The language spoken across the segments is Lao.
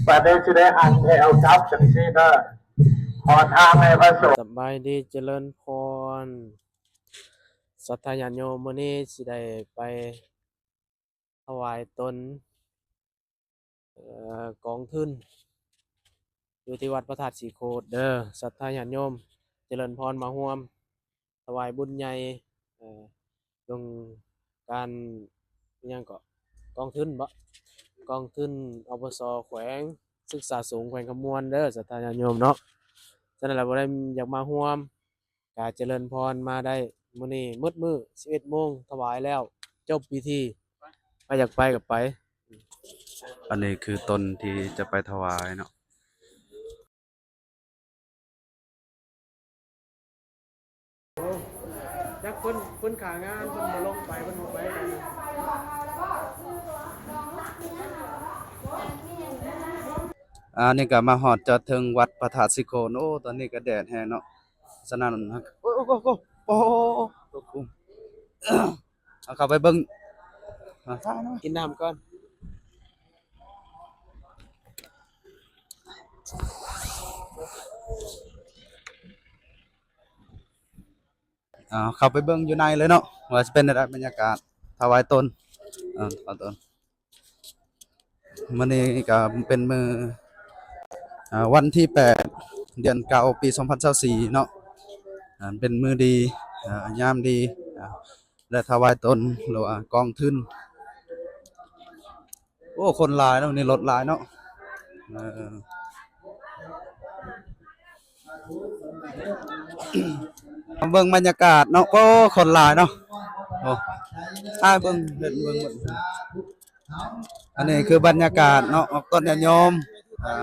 ບັດນີ້ຊິໄດ້ຫັນແຖວກັບຈັ່ງຊີ້ເດີ ຂໍທາງໃຫ້ພະສົງ. ສະບາຍດີ ຈະເລີນພອນ ສັດທາຍາດໂຍມ, ມື້ນີ້ຊິໄດ້ໄປຖວາຍຕົນ ເອີ ກອງທຶນ ຢູ່ທີ່ວັດພະທາດສີໂຄດເດີ. ສັດທາຍາດໂຍມ ຈະເລີນພອນ ມາຮ່ວມ ຖວາຍບຸນໃຫຍ່ ເອີ ໂຄງການ ອີຫຍັງເກາະ ກອງທຶນເບາະ ກອງທຶນ ອບສ ແຂວງ ສຶກສາສູງແຂວງຄຳມ່ວນເດີ ສັດທາຍາດໂຍມເນາະ. ສະນັ້ນລະ ຜູ້ໃດຢາກມາຮ່ວມ ກະຈະເລີນພອນມາໄດ້ ມື້ນີ້ໝົດມື້ ສິບເອັດໂມງ ຖວາຍແລ້ວ ຈົບພິທີ. ໃຜຢາກໄປກະໄປ. ອັນນີ້ຄືຕົນທີ່ຈະໄປຖວາຍເນາະ. ຈັກຄົນ ຄົນຂາງານເພິ່ນບໍ່ລົງໄປ ເພິ່ນບໍ່ໄປ. ອັນນີ້ກະມາຮອດຈອດເທິງວັດພະທາດສີໂຄດ. ໂອ້ ຕອນນີ້ກະແດດແຮງເນາະ ສະນັ້ນ ໂອ້ ໂອ້ ເອົາເຂົ້າໄປເບິ່ງ ກິນນ້ຳກ່ອນ. ເຂົ້າໄປເບິ່ງຢູ່ໃນເລີຍເນາະ ວ່າຊິເປັນແນວໃດ ບັນຍາກາດຖວາຍຕົນ ເອີ ຖວາຍຕົນ. ມື້ນີ້ກະເປັນມື້ ເອີ ວັນທີແປດ ເດືອນເກົ້າ ປີສອງພັນຊາວສີ່ເນາະ ເປັນມື້ດີ ເອີ ຍາມດີ ເອີ ໄດ້ຖວາຍຕົນ ຫຼືວ່າກອງທຶນ. ໂອ້ ຄົນຫຼາຍເນາະ ນີ້ລົດຫຼາຍເນາະ. ເອີ ມາເບິ່ງບັນຍາກາດເນາະ. ໂອ້ ຄົນຫຼາຍເນາະ. ໂອ້ ອ້າຍເບິ່ງ ເບິ່ງ ເບິ່ງ ເບິ່ງ. ອັນນີ້ຄືບັນຍາກາດເນາະ ອອກຕົນຍາດໂຍມ. ອ່າ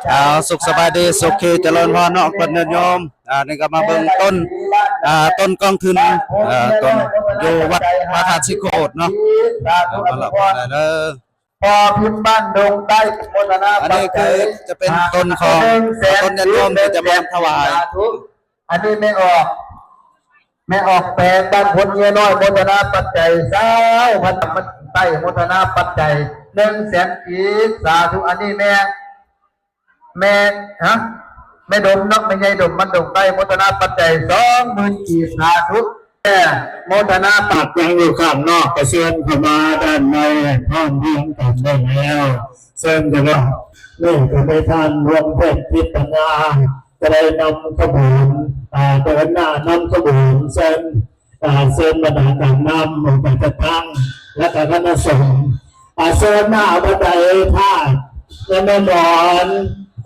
ເອົາ ສຸກສະບາຍດີ ສຸກຄີ ຈະເລີນພອນເນາະ ເພິ່ນຍາດໂຍມ. ອ່າ ນີ້ກະມາເບິ່ງຕົ້ນ ອ່າ ຕົ້ນກອງທຶນ ເອີ ຕົ້ນຢູ່ວັດພະທາດສີໂຄດເນາະ. ມາຮັບໄດ້ເດີ. ພໍ່ພິມບ້ານດົງໃຕ້ ໂມທະນາປັດໄຈ ອັນນີ້ຄືຈະເປັນຕົ້ນຂອງ ໜຶ່ງແສນ ຕົ້ນຍາດໂຍມທີ່ຈະມາຖວາຍ. ສາທຸ. ອັນນີ້ແມ່ອອກ ແມ່ອອກແປງບ້ານໂພນເຍນ້ອຍ ໂມທະນາປັດໄຈ ຊາວພັນ ໃຕ້ ໂມທະນາປັດໄຈ ໜຶ່ງແສນກີບ. ສາທຸ. ອັນນີ້ແມ່ ແມ່ ຮະ ແມ່ດົມເນາະ ແມ່ໃຫຍ່ດົມ ບ້ານດົງໃຕ້ ໂມທະນາປັດໄຈ ສອງໝື່ນກີບ. ສາທຸ. ແມ່ໂມທະນາປັດຍັງຢູ່ຂ້າງນອກ ກະເຊີນເຂົ້າມາດ້ານໃນພ້ອມພຽງກັນໄດ້ແລ້ວ. ເຊີນກັນເນາະ. ນີ້ກະແມ່ທ່ານ ດວງເພັດ ທິດຕະນາ ກະໄດ້ນຳຂະບວນ ອາ ເດີນໜ້ານຳຂະບວນ ເຊີນ ກະເຊີນບັນດາການນຳ ອົງການຈັດຕັ້ງ ແລະກະຄະນະສົງ ອາ ເຊີນໜ້າບັນໄດພາດ ແລະແມ່ໝອນ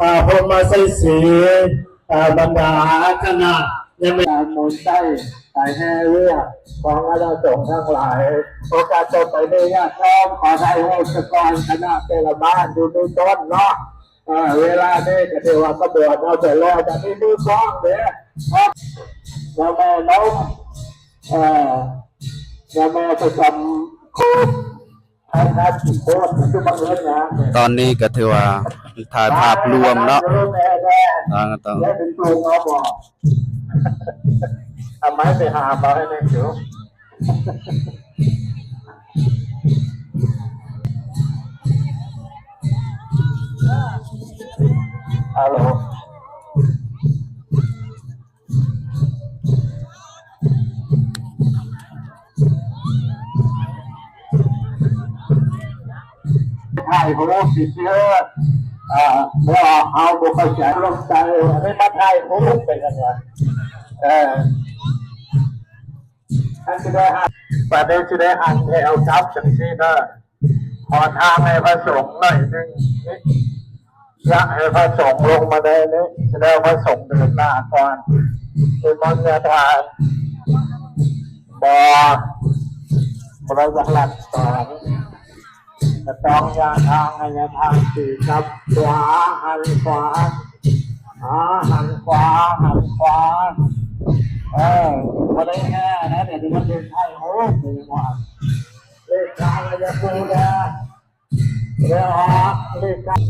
ອາ ພົມມະໄຊສີ ອາ ບັນດາຄະນະ ແລະແມ່ ຕາມມົນໄດ້ ສາຍແຫ່ເຮືອຂອງຄະນະສົງທັງຫຼາຍ. ໂອກາດຕໍ່ໄປນີ້ ຍາດໂຍມຂໍຖ່າຍຮູບສາກ່ອນ ຄະນະແຕ່ລະບ້ານຢູ່ໃນຕົ້ນເນາະ. ເອີ ເວລານີ້ກະຖືວ່າຂະບວນເຮົາໄປແລ້ວ ກະມີມືກ້ອງເດ້ ເຈົ້າແມ່ນົມ ເອີ ເຈົ້າແມ່ປະຈຳ ຕອນນີ້ກະຖືວ່າຖ່າຍພາບລວມເນາະ ເອົາໄມ້ໄປຫາມາໃຫ້ແນ່. ຮາໂລ ຖ່າຍຮູບຊື່ໆ ເອີ ບໍ່ ເຮົາບໍ່ເຂົ້າໃຈ ລົງໃຈ ໃຫ້ມາຖ່າຍຮູບໄປຊັ້ນວ່າ ເອີ. ອັນຊິໄດ້ຫັນ ບາດນີ້ຊິໄດ້ຫັນແຖວກັບຈັ່ງຊີ້ເດີ ຂໍທາງໃຫ້ພະສົງໜ້ອຍໜຶ່ງນີ້ ຢາກໃຫ້ພະສົງລົງມາໄດ້ນີ້ ຊິໄດ້ພະສົງເດີນໜ້າກ່ອນ ນິມົນຍາທານ ບໍ່ ບໍ່ໄດ້ຢາກລັດຕອນ ກະຕ້ອງຢ່າທາງໃຫ້ຍາທາງຕີກັບຂວາ ຫັນຂວາ ອາ ຫັນຂວາ ຫັນຂວາ ເອີ ບໍ່ໄດ້ແຫ່ນະ ດຽວມັນເປັນໄທໂອ້ ເລກທາງລະຍະປູແດ່ ແລ້ວອອກເລກທາງ.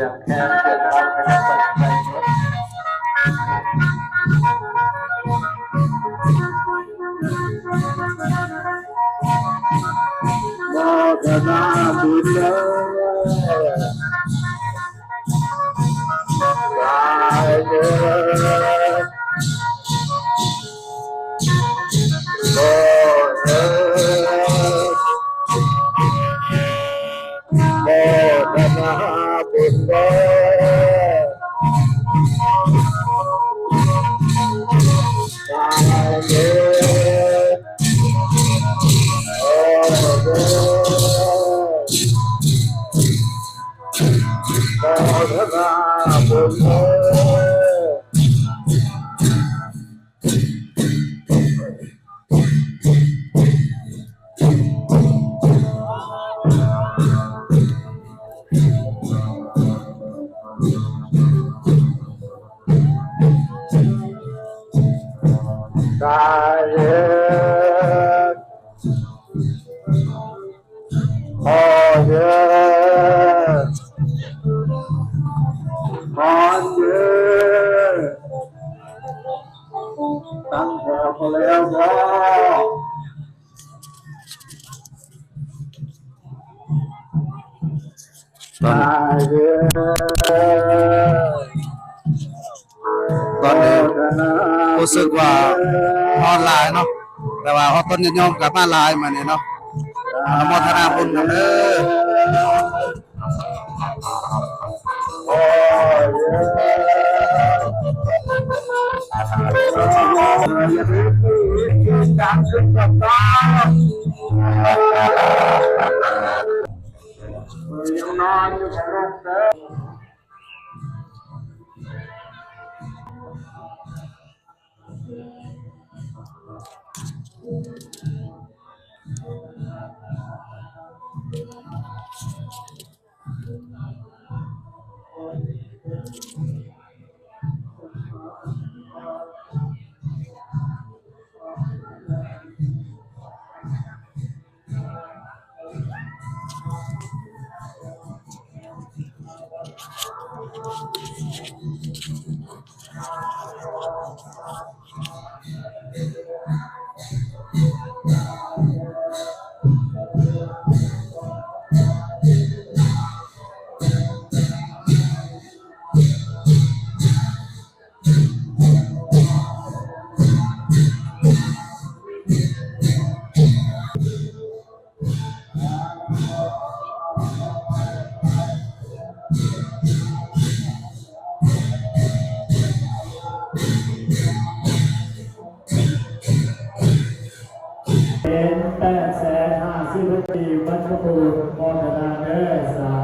ຽງແຂນ ເດີນທາງໄປນຳກັນໄປໝົດ. ໂມທະນາບຸນເດີ ຫຼາຍເດີ ໂມທະນາບຸນເດີ ຫຼາຍເດີ ໂອ້ ໂມທະນາບຸນເດີ. ສາທຸ ພໍເດີ ພໍເດີ ຕັ້ງແຖວພໍແລ້ວບໍ? ຕອນ ຕອນນີ້ຮູ້ສຶກວ່າຮ້ອນຫຼາຍເນາະ ແຕ່ວ່າອອກຕົນຍາດໂຍມກໍມາຫຼາຍມື້ນີ້ເນາະ ອະນຸໂມທະນາບຸນນຳເດີ. ຍັງນອນຢູ່ໃນລົດເດີ. ເປັນແປດແສນຫ້າສິບພັນກີບ ບັນພະບຸລຸດ ໂມທະນາເດີ ສາ